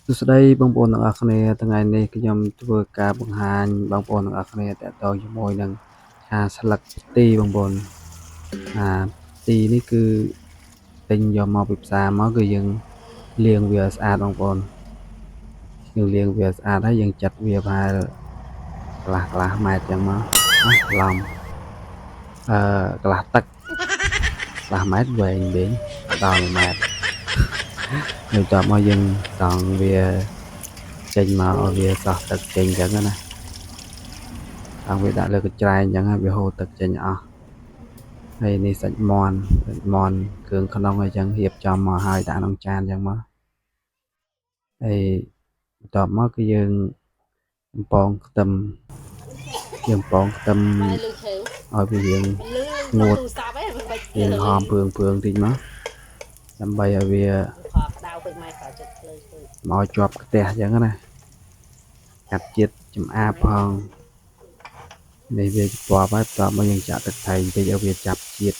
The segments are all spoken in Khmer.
សួស្តីបងប្អូនទាំងអស់គ្នាថ្ងៃនេះខ្ញុំធ្វើការបង្ហាញបងប្អូនទាំងអស់គ្នាតាក់ទងជាមួយនឹងឆាស្លឹកផ្ទីបងប្អូនអាផ្ទីនេះគឺទិញយកមកពីផ្សារមកគឺយើងលាងវាឲ្យស្អាតបងប្អូនយើងលាងវាស្អាតហើយយើងចាត់វាប្រហែលកន្លះកន្លះម៉ែត្រចឹងមកណាច្រឡំកន្លះទឹកកន្លះម៉ែត្រវែងវិញដល់1ម៉ែត្រហើយតមកយើងតង់វាចេញមកឲ្យវាសោះទឹកចេញអញ្ចឹងណាតង់វាដាក់លើកញ្ច្រែងអញ្ចឹងហើយវាហូរទឹកចេញអស់ហើយនេះសាច់មាន់សាច់មាន់គ្រឿងក្នុងអីចឹងរៀបចំមកហើយដាក់ក្នុងចានអញ្ចឹងមកហើយបន្ទាប់មកគឺយើងបំពងខ្ទឹមយើងបំពងខ្ទឹមឲ្យវារៀងងួតរៀងហមព្រឿងព្រឿងតិចមកដើម្បីឲ្យវាមកជាប់ខ្ទះអញ្ចឹងណាកាត់ជាតិចំអាបផងនេះវាជាប់ហើយបន្ទាប់មកយើងចាក់ទឹកថៃបន្តិចឲ្យវាចាប់ជាតិ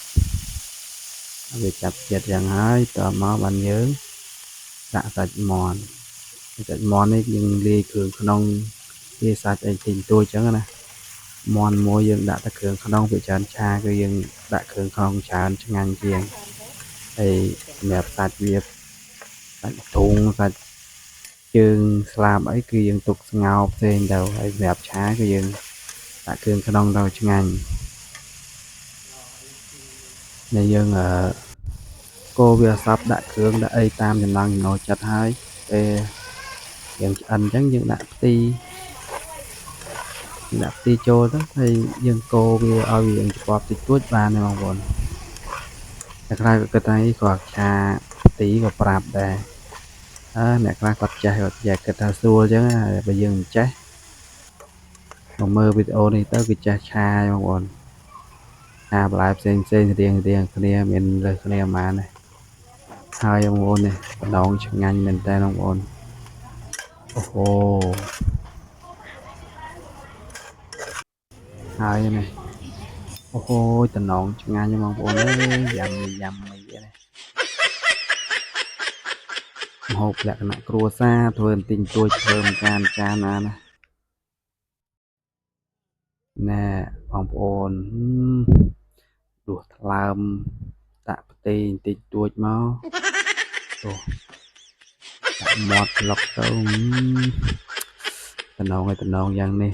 ឲ្យវាចាប់ជាតិយ៉ាងហើយតមកបានយើងដាក់សាច់មាន់សាច់មាន់នេះយើងលាយគ្រឿងក្នុងលាយសាច់អីតិចតួចអញ្ចឹងណាមាន់មួយយើងដាក់តែគ្រឿងក្នុងវាច្រើនឆាគឺយើងដាក់គ្រឿងក្នុងច្រើនឆ្ងាញ់ជាងហើយសម្រាប់សាច់វាសាច់ធុងសាច់ជើងស្លាបអីគឺយើងទុកស្ងោរផ្សេងទៅហើយសម្រាប់ឆាគឺយើងដាក់គ្រឿងក្នុងទៅឆ្ងាញ់នេះយើងកូរវាសព្វដាក់គ្រឿងដាក់អីតាមចំណង់ចំណូលចិត្តហើយពេលយើងឆ្អិនអញ្ចឹងយើងដាក់ផ្ទីដាក់ផ្ទីចូលទៅហើយយើងកូរវាឲ្យវាជាប់តិចតួចបានទេបងប្អូនអ្នកខ្លះក៏គិតថាគាត់ឆាផ្ទីក៏ប្រាប់ដែរអើអ្នកខ្លះគាត់ចេះគាត់ចេះគិតថាស្រួលអញ្ចឹងហើយបើយើងមិនចេះមកមើលវីដេអូនេះទៅគឺចេះឆាបងប្អូនឆាបន្លែផ្សេងផ្សេងរៀងរៀងគ្នាមានលើសគ្នាប៉ុន្មានទេហើយបងប្អូននេះបណ្ដងឆ្ងាញ់មែនតើបងប្អូនអូហូហើយនេះអូហូតំណងឆ្ងាញ់បងប្អូនអើយយ៉ាំយ៉ាំអីនេះម្ហូបលក្ខណៈគ្រួសារធ្វើបន្តិចបន្តួចធ្វើមួយចានចានណាណាណែបងប្អូនដួសថ្លើមដាក់ផ្ទេបន្តិចតួចមកអូដាក់មាត់ប្លុកទៅតំណងឲ្យតំណងយ៉ាងនេះ